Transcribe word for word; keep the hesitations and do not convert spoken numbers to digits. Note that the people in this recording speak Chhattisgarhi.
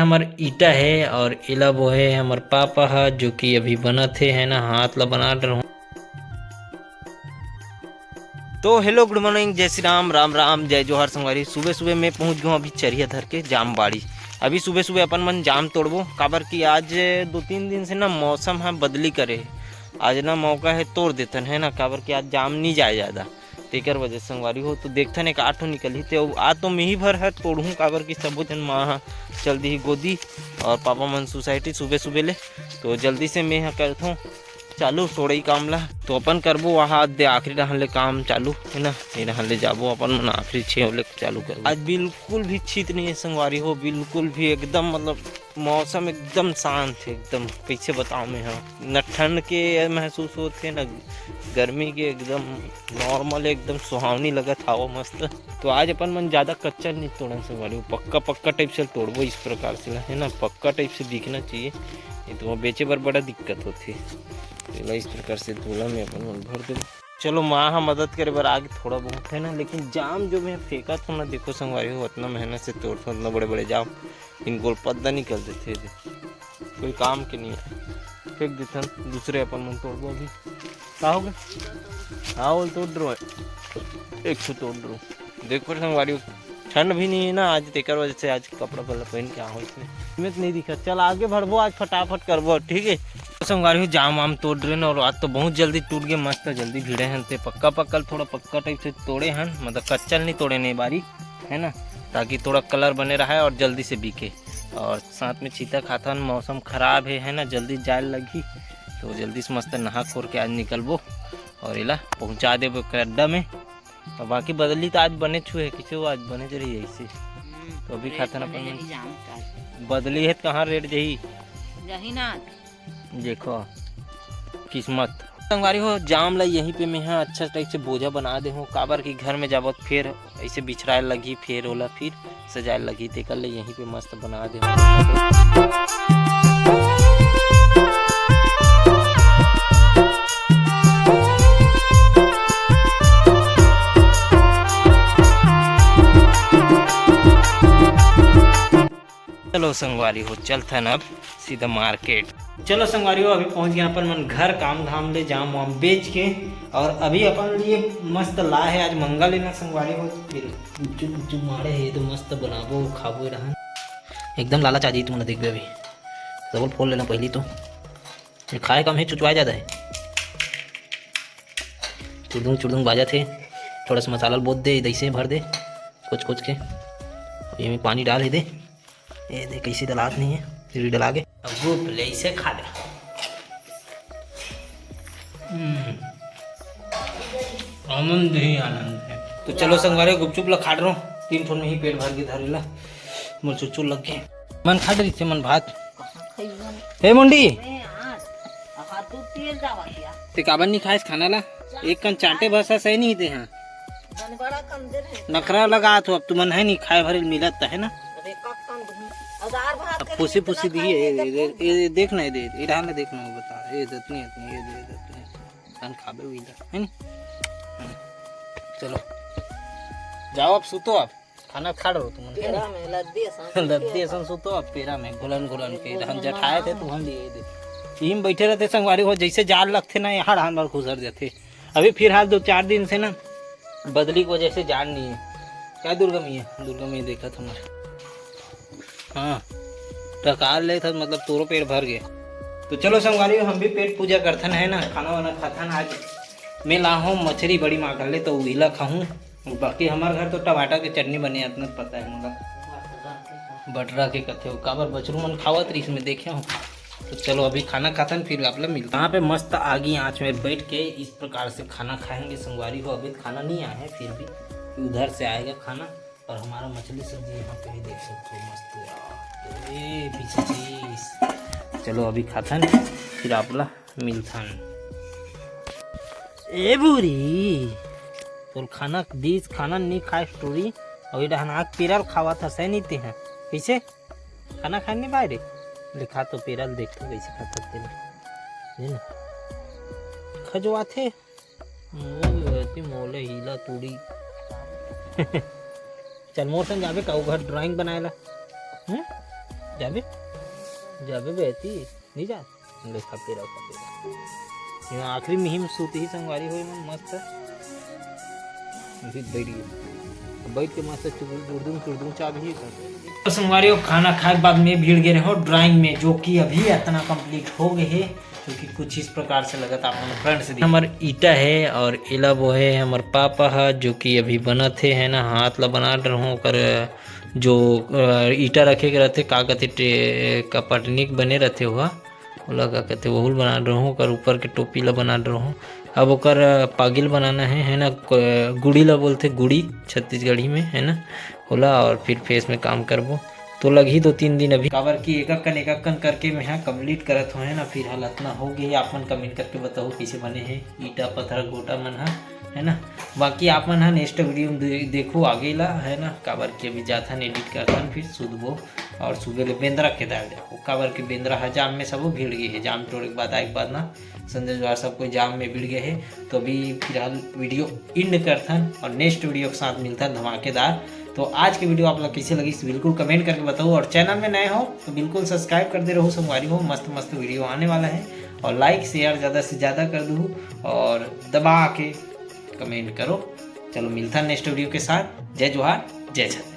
हमर ईटा हे और एला बोहे हमर पापा ह, जो कि अभी बनत हे, है ना, हाथ ला बना डरहूँ। तो hello, good morning, जय श्री राम, राम राम, जय जोहार संगवारी। सुबह सुबह मैं पहुंच गया हूँ अभी चरिया धर के जाम बाड़ी। अभी सुबह सुबह अपन मन जाम तोड़बो, काबर कि आज दो तीन दिन से ना मौसम ह बदली करे हे। आज ना मौका हे, तोड़ देथन, है ना, काबर कि आज जाम नहीं जाए ज़्यादा। तेकर वजह से संगवारी हो, तो देखथन एक आठ ठो निकलही, ते आ तो मेही भर ह तोड़हूँ, काबर कि सबो जन माँ ह चल दिही गोदी और पापा मन सोसाइटी सुबह सुबह ले। तो जल्दी से मैं ह करथों चालू तोड़ई काम ला। तो अपन करबो वहाँ दे आखिरी डहन ले काम चालू, है ना, ये डहन ले जाबो अपन मन आखिरी छः ले चालू करबो। आज बिल्कुल भी शीत नहीं है संगवारी हो, बिल्कुल भी एकदम, मतलब, मौसम एकदम शांत है, एकदम, कैसे बताऊँ मैं, हाँ, न ठंड के महसूस होत है, न गर्मी के, एकदम normal, एकदम सुहावनी लगत हवा मस्त। तो आज अपन मन ज़्यादा कच्चा नहीं तोड़न संगवारी हो, पक्का पक्का टाइप से तोड़बो इस प्रकार से, है ना, पक्का टाइप से दिखना चाहिए, नहीं तो वहाँ बेचे बर बड़ा दिक्कत होथे। तो एला इस प्रकार से झोला में अपन मन भर देबो। चलो, माँ ह मदद करे बर आगे थोड़ा बहुत, है ना, लेकिन जाम जो मैं फेंकत हूँ ना, देखो संगवारी हो, उतना मेहनत से तोड़थों, उतना बड़े बड़े जाम, इनको पत्ता निकल देथे, दे कोई काम के नहीं है, फेंक देथन, दूसरे अपन मन तोड़बो अभी। का हो गया? हाँ, वो तोड़ रहा है, एक ठो तोड़ रहा हूँ। देखो संगवारी, ठंड भी नहीं है ना आज, तेकर वजह से आज कपड़ा पहला पहन के आओ, इसमें हिम्मत नहीं दिखा। चल आगे बढ़बो, आज फटाफट करबो, ठीक है। तो संगवारी हो, जाम वाम तोड़ रहे न, और आज तो बहुत जल्दी टूट गए, मस्त जल्दी भिड़े हन, ते पक्का पक्का थोड़ा पक्का टाइप से तोड़े हन, मतलब कच्चा नहीं तोड़े नहीं बारी, है ना, ताकि थोड़ा कलर बने रहा है और जल्दी से बिके। और साथ में चीता खाथन, मौसम खराब है, है ना, जल्दी जाए लगही, तो जल्दी से मस्त नहा खोर के आज निकलबो और एला पहुँचा देबो ओकर अड्डा में। और बाकी बदली तो आज बने छुए, किसे वो आज बने रही ऐसे। तो अभी खाथन अपन बदली है तो कहाँ रेट जही? जही ना। देखो किस्मत। संगवारी हो, जाम ला यहीं पे मैं ह अच्छा टाइप से बोझा बना दे हूँ, काबर कि घर में जाबो त फेर ऐसे बिछराए लगही, फेर ओला फिर सजाए लगही, तेकर ले यहीं पे मस्त बना दे हूँ। चलो संगवारी हो, चलथन अब सीधा मार्केट। चलो संगवारी हो, अभी पहुंच गए अपन मन घर, काम धाम ले जाम वाम बेच के, और अभी अपन लिए मस्त ला है, आज मंगल है ना संगवारी हो, फिर गुपचुप गुपचुप मारे है तो मस्त बनाबो खाबो रहन। एकदम लालच आ जाई तुमन देखबे अभी। डबल फोड़ लेना पहली तो, ये खाए कम है, चुचवाए ज़्यादा है। चुड़दुंग चुड़दुंग बाजत हे। थोड़ा सा मसाला बोत दे, इधर से भर दे, कुछ कुछ के। ये में पानी डाल ही दे। ये दे, कैसे डलात नहीं है, फिर भी डला के। अब गुप ले, इसे खा ले। हम्म, आनंद ही आनंद है। तो चलो संगवारी, गुपचुप ला खा रहा हूँ, तीन ठो में ही पेट भर के धरेला, मोर चुचू लग के। मन खा रही थे, मन भात। हे मुंडी, ते काबर नहीं खाइस खाना ला? एक कन चाटे भर सा सही नहीं दे, हाँ। नखरा लगा तो अब तुमन है नहीं खाए भरे मिलत है ना। अब पुसी पुसी दी है, ये, ये, ये देख ना, ये दे, ये ढाल देख ना, बता, ये इतनी, इतनी, ये दे, इतनी। खाबे हुई है नहीं? चलो, जाओ अब सुतो आप। खाना खा रहो तुम, है पेरा ना? में लद्दी असन लद्दी असन सुतो अब पेरा में, घुलन घुलन के। हम जठाए थे, तुहन लिए दे। इही में बैठे रहते संगवारी हो, जैसे जाड़ लगते ना, यहाँ ढान भर घुसर जाते। अभी फिलहाल दो चार दिन से ना बदली की वजह से जाड़ नहीं है। क्या दुर्गा मैया? दुर्गा मैया देखा तुम्हारे। हाँ, टकार ले था, मतलब तोरो पेट भर गए। तो चलो संगवारी हो, हम भी पेट पूजा करथन, है ना, खाना वाना खाथन। आज मैं ला हूँ मछली बड़ी माँ कर ले, तो उहिला खाहूँ। बाकी हमारे घर तो टमाटर के चटनी बने, इतना पता है मुझे। बटरा के कथे हो, काबर बछरू मन खावत रही, इसमें देखे हो। तो चलो अभी खाना खाथन, फिर आप लोग मिलते हैं। यहाँ पे मस्त आगी आँच में बैठ के इस प्रकार से खाना खाएंगे संगवारी हो। अभी तो खाना नहीं आया है, फिर भी उधर से आएगा खाना। और हमारा मछली सब्जी यहाँ पे ही देख सकते हो, मस्त यार। ए पीछे चीज। चलो अभी खाथन, फिर आप ला मिलथन। ए बूढ़ी, तोर खाना दीस, खाना नहीं खाए टूरी, अभी डहनाक पेरल खावा था, सही नहीं ते हैं। कैसे? खाना खाए नहीं पाए रे? ले खा तो पेरल, देख तो कैसे खाता तेरे। ये ना। खजवाथे। मोल होती मोले हीला तूड़ी। चल मोर संग जाबे का, ओ घर ड्राइंग बनाए ला। हम्म? जाबे, जाबे बेटी, नहीं जा। ले खा पी रहा, खा पी रहा। ये आखिरी मिहिम सूत ही संगवारी होई मन मस्त। अभी बैठ गई। अब बैठ के मस्त चुगुल गुड़दुम चुड़दुम चाबही। तो संगवारी हो, खाना खाए के बाद में भीड़ गए रहो ड्राइंग में, जो कि अभी इतना कंप्लीट हो गए है, जो कि कुछ इस प्रकार से लगत आप मन फ्रेंड्स। हमर ईटा है और एला वो है हमर पापा हा, जो कि अभी बनत है, है ना, हाथ ला बना रहो ओकर जो, अ, ईटा रखे के रहथे, का कहथे, टे-, कपटनिक बने रहथे ओहा, ओला का कहथे, ओहू ल बना रहूँ, ओकर ऊपर के टोपी ला बना रहूँ। अब ओकर, अ, पागिल बनाना है, है ना, क-, गुड़ी ला बोलथे, गुड़ी छत्तीसगढ़ी में, है ना, ओला, और फिर फेस में काम करबो। तो लगही दो तीन दिन अभी, काबर कि एक अक्कन, एक अक्कन करके मैं हा कंप्लीट करत हों, है ना, फिर हाल अतना हो गई, आप मन कमेंट करके बताओ कैसे बने हैं ईटा पत्थर गोटा मन हा, है ना। बाकी आप मन हा नेक्स्ट वीडियो में दे-, देखो आगे ला, है ना, काबर कि अभी जाथन एडिट करथन, फिर सुतबो और सुबह ले बेंदरा के दाल देखो, काबर कि बेंदरा हा जाम में सबो भिड़ गए है, जाम टोड़े के बाद आए के बाद ना संजय जवार सब कोई जाम में भिड़ गए है। तो अभी फिलहाल वीडियो एंड करथन और नेक्स्ट वीडियो के साथ मिलथन धमाकेदार। तो आज के वीडियो आप लोग कैसे लगी, बिल्कुल कमेंट करके बताओ, और चैनल में नए हो तो बिल्कुल सब्सक्राइब कर दे रहो संगवारी हो, मस्त मस्त वीडियो आने वाला है। और लाइक शेयर ज़्यादा से ज़्यादा कर दू और दबा के कमेंट करो। चलो मिलथन नेक्स्ट वीडियो के साथ। जय जोहार, जय छत्तीसगढ़।